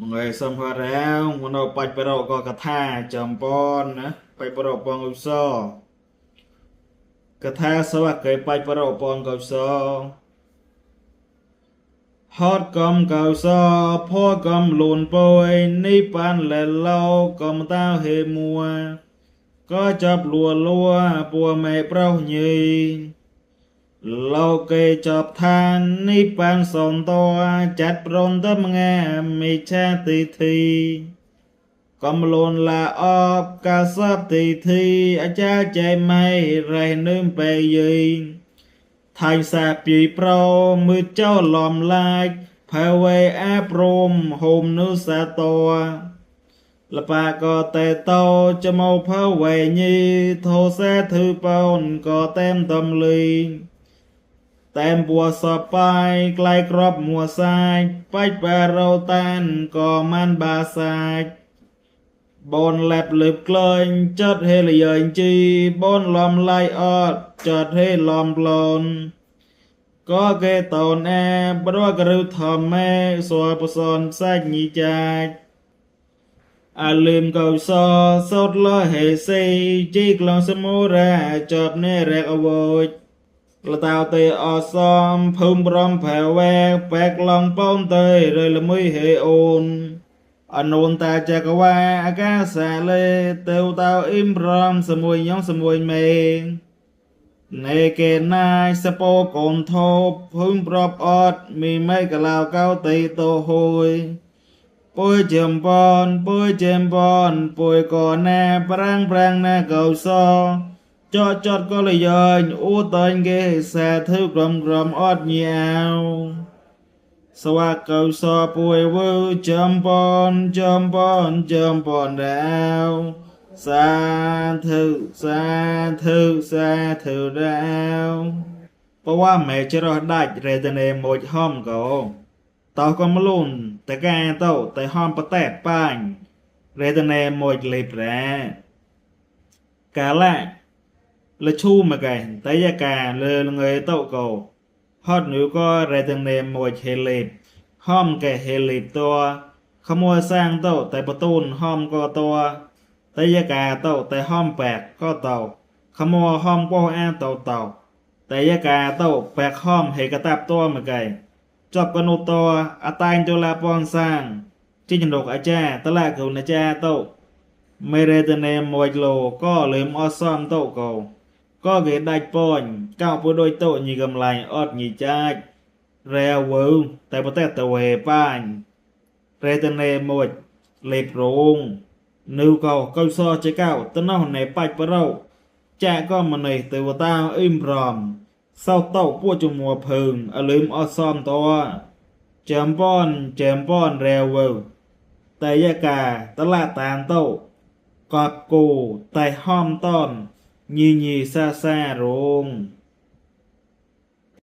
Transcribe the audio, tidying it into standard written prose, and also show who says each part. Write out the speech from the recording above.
Speaker 1: ថ្ងៃសំហរាវមនោបាច់បរកកថាចំពនណាបាច់បរកបងឧសកថាសវកេបាច់បរកបងកុសហត់កំកោសផកំលូនពយនេះបានលែឡោកំតាហេមួក៏ចាប់លួលួពួមេប្រុសញីលោកេចាប់ឋាននេះបានសន្តចាត់ប្រនតមងាមិឆាទិធិកំលូនឡាអបកាសបទិធិអាចារ្យចៃម៉ៃរេនឹមបេយីថៃសាពីប្រមើចោលំឡាចភវេអាព្រមហូមនុសាតលបាកតេតោចមោភវេញីធោសាធឺបោនក៏តែមតំលីតែមពួសបាយក្លាយក្របមួសាចបាច់បារោតានក៏មានបាសាចបនលែបលើបក្លែងចាត់ហេលយងជីបនលំឡៃអត់ចាត់ហេលំប្លន់ក៏គេតនអែប្រករុធម្មេសួបសនសាច់ញីចាចអាលឹមកោសសោតលហេសេជីក្លងសមូរាចប់នេរកអវចលតោទេអសំភូមិប្រំភវេបែកឡងប៉ោនទៅរលមួយហេអូនអនុនតាចកវាអាកាសាលេទៅតោអ៊ីមប្រំសមួយញងសមួយមេណេកេណាយសពោកូនធោភូមិប្របអត់មីមេកឡៅកៅតេតោហួយពុយចំបនពុយចំបនពុយកណាប្រាំងប្រាំងណាកោសចតចតក៏លយញអូតាញ់គេសាធឺក្រមក្រមអត់ញ៉ាវសវកោសពួយវើចំបនចំបនចំបនដាវសាធុសាធុសាធុដាវបវមេចរោះដាច់រេតនេមួយហំកោតោកំលូនតកាតោតៃហំបតេបាញ់រេតនេមួយលេប្រាកាឡាលឈូមកែតៃកាលើងើតោកោហត់នូក៏រេតនេមួយហេលេបហំកែហេលេបតខមួយសាងតោតែបទូនហំក៏តតៃកាតោតែហំបែកក៏តោខមួហំពោអាតោតោតៃកាតោបែកហំហេកតាបតមកែចប់កនុតអតាញចលាពងសាងជីចនុកអាចារ្យតឡាកូនអាចារ្យតោមេរេតនេមួយឡូក៏លើមអសំតោកោក៏គេដាច់ពញកោពុដូចតោញីកំឡៃអត់ញីចាច់រែវើតែប្រទេសតវេបាញរេតនេមួយលេបរងនៅកោកោសជាកោតណោះណែបាច់ប្រោចាក៏មនេះទេវតាអ៊ីមប្រំសោតោពួជមួភើងអលឹមអសំតចាំពនចាំពនរែវើតែយកាតឡាតានតោកបគូតែហំតនញីញីសាសារង